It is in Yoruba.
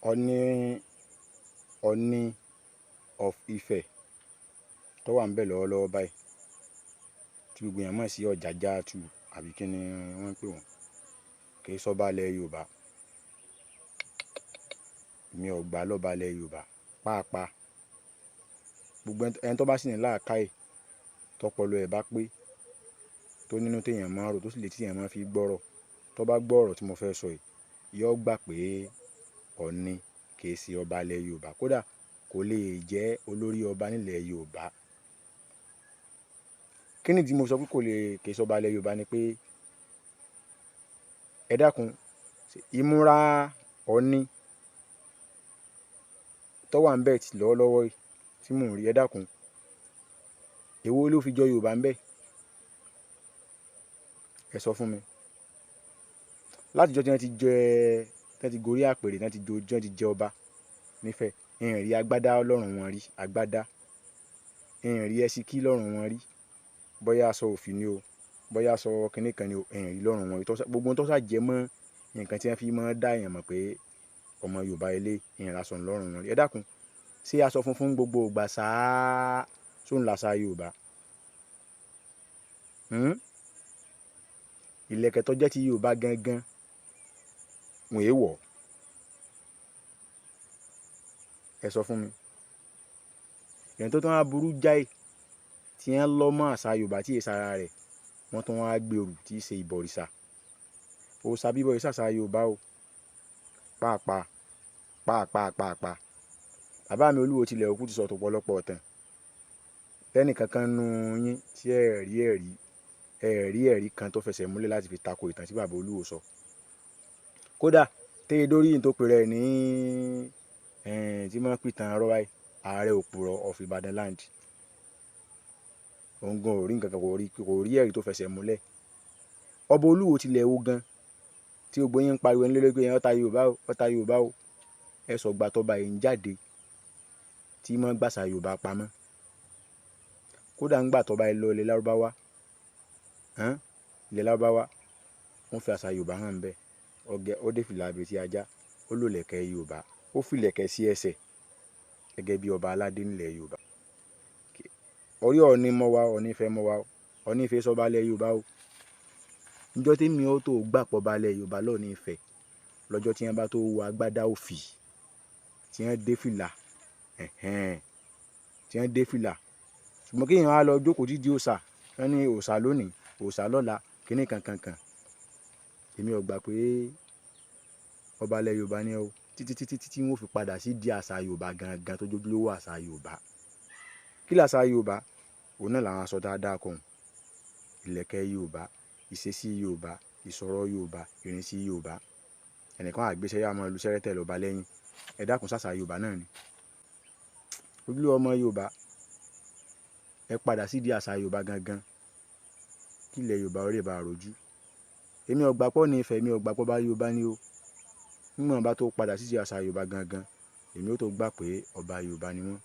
Ọọ̀ni Ọọ̀ni of Ifẹ̀ tó wà ńbẹ̀ lọ́wọ́lọ́wọ́ báyìí, tí gbogbo èèyàn mọ̀ sí Ọ̀jájá II, àbí kí ni wọ́n ń pè wọ́n, kì í sọ́ba ilẹ̀ Yorùbá. Mi ò gbà lọ́ba ilẹ̀ Yorùbá pàápàá. Gbogbo ẹni tó bá sì ní làákàyè, tọpọlọ ẹ̀ bá pé, tó nínú téèyàn máa ń rò, tó sì létí téèyàn máa fi gbọ́rọ̀, tó bá gbọ́ ọ̀rọ̀ tí mo fẹ́ sọ yìí, yóò gbà pé Ọọ̀ni kì í ṣe ọba ilẹ̀ Yorùbá. Kódà kò lè jẹ́ olórí ọba nílẹ̀ Yorùbá. Kí nìdí tí mo sọ pé kò lè kì í ṣe ọba ilẹ̀ Yorùbá ni pé, ẹ dákun, ìmúra Ọọ̀ni tó wà ńbẹ̀ lọ́wọ́lọ́wọ́ yìí tí mò ń rí, ẹ dákun, èwo ló fi jọ Yorùbá ńbẹ̀? Ẹ sọ fún mi. Látijọ́ tí wọ́n ti jẹ, tí wọ́n ti gorí àpèrè, tí wọ́n ti jo, tí wọ́n ti jẹ ọba nífẹ̀ẹ́, n rí agbádá lọ́rùn wọn rí, agbádá. N rí ẹṣikí lọ́rùn wọn rí. Bóyá aṣọ òfì ni o, bóyá aṣọ kinní kan ni o, n rí lọ́rùn wọn rí. Gbogbo ohun tó sá jẹ mọ́ nǹkan tí wọ́n fi máa ń dá èèyàn mọ̀ pé ọmọ Yorùbá eléyìí, n rí aṣọ lọ́rùn wọn rí. Ẹ dákun, ṣé aṣọ funfun gbogbo ìgbà sáá sóun làṣà Yorùbá? Ìlẹ̀kẹ̀ tó jẹ́ ti Yorùbá gangan, wọn èé wọ̀. Ẹ sọ fún mi. Èyí tó tún wá burú jáì tí wọ́n lọ́ mọ́ àṣà Yorùbá tí èé ṣara rẹ̀, wọ́n tún wá gbèrú tí í ṣe ìbọ̀rìṣà. Òòṣà bíbọ kìí ṣàṣà Yorùbá o. Pàápàá, pàápàá, pàápàá. Bàbá mi Olúwo tilẹ̀ òkú ti sọ ọ̀pọ̀lọpọ̀ ọ̀tàn. Tẹ́nì kankan nú yín tí ẹ rí ẹ̀rí, ẹ rí ẹ̀rí kan tó fẹsẹ̀ múlẹ̀ láti fi tako ìtàn tí bàbá Olúwo sọ. Kódà téè dórí yìí tó pè rẹ̀ ní, tí wọ́n ń pìtàn arọ́ báyìí, Ààrẹ Òpùrọ̀ of Ibadan land. Òun gan ò rí nǹkan kan, kò rí ẹ̀rí tó fẹsẹ̀ múlẹ̀. Ọba Olúwo tilẹ̀ wo gan tí gbogbo yín ń pariwo nílé pé ọ̀tá Yorùbá o, ọ̀tá Yorùbá o. Ẹ sọ ìgbà tọ́ba yìí ń jáde tí mọ́ gbàṣà Yorùbá pamọ́. Kódà ńgbà tọ́ba yìí lọ ilẹ̀ Lárúbáwá, ilẹ̀ Lárúbáwá, wọ́n fi àṣà Yorùbá hàn bẹ́ẹ̀. Ọ̀gẹ̀, ó dé fìlà abetí ajá, ó lò ìlẹ̀kẹ̀ Yorùbá, ó fi ìlẹ̀kẹ̀ sí ẹsẹ̀ gẹ́gẹ́ bí ọba aládé nílẹ̀ Yorùbá. Orí Ọọ̀ni mọ́ wa, Ọọ̀ni Ifẹ̀ mọ́ wa, Ọọ̀ni Ifẹ̀ sọba ilẹ̀ Yorùbá o. Ǹjọ́ tí mi ó tó gbà pọ̀ ọba ilẹ̀ Yorùbá lọ́ọ̀ni Ifẹ̀, lọ́jọ́ tí wọ́n bá tó wọ agbádá òfì, tí wọ́n dé fìlà, tí wọ́n dé fìlà. Ṣùgbọ́n kí èèyàn á lọ jókòó dídí òòṣà, wọ́n ní òòṣà lónìí, òòṣà lọ́la, kíní kankan kan. Èmi ò gbà pé ọba ilẹ̀ Yorùbá ni o. Títí, títí, títí wọ́n fi padà sí di àṣà Yorùbá gangan tó jójúlówó àṣà Yorùbá. Kí làṣà Yorùbá? Òun náà làwọn aṣọ dáadáa kan. Ìlẹ̀kẹ̀ Yorùbá, ìṣesí Yorùbá, ìsọ̀rọ̀ Yorùbá, ìrìnsí Yorùbá. Ẹnìkan á gbéṣẹ́ yá máa lu sẹ́rẹ́tẹ̀ lọ́ba lẹ́yìn. Ẹ dákun, ṣàṣà Yorùbá náà ni. Ojúlówó ọmọ Yorùbá, ẹ padà sí di àṣà Yorùbá gangan kí ilẹ̀ Yorùbá ó lè bá rojú. Èmi ò gbà pé Ọọ̀ni Ifẹ̀, èmi ò gbà pé ọba Yorùbá ni o. Nígbà wọ́n bá tó padà sí di àṣà Yorùbá gangan, èmi ó tó gbà pé ọba Yorùbá ni wọ́n.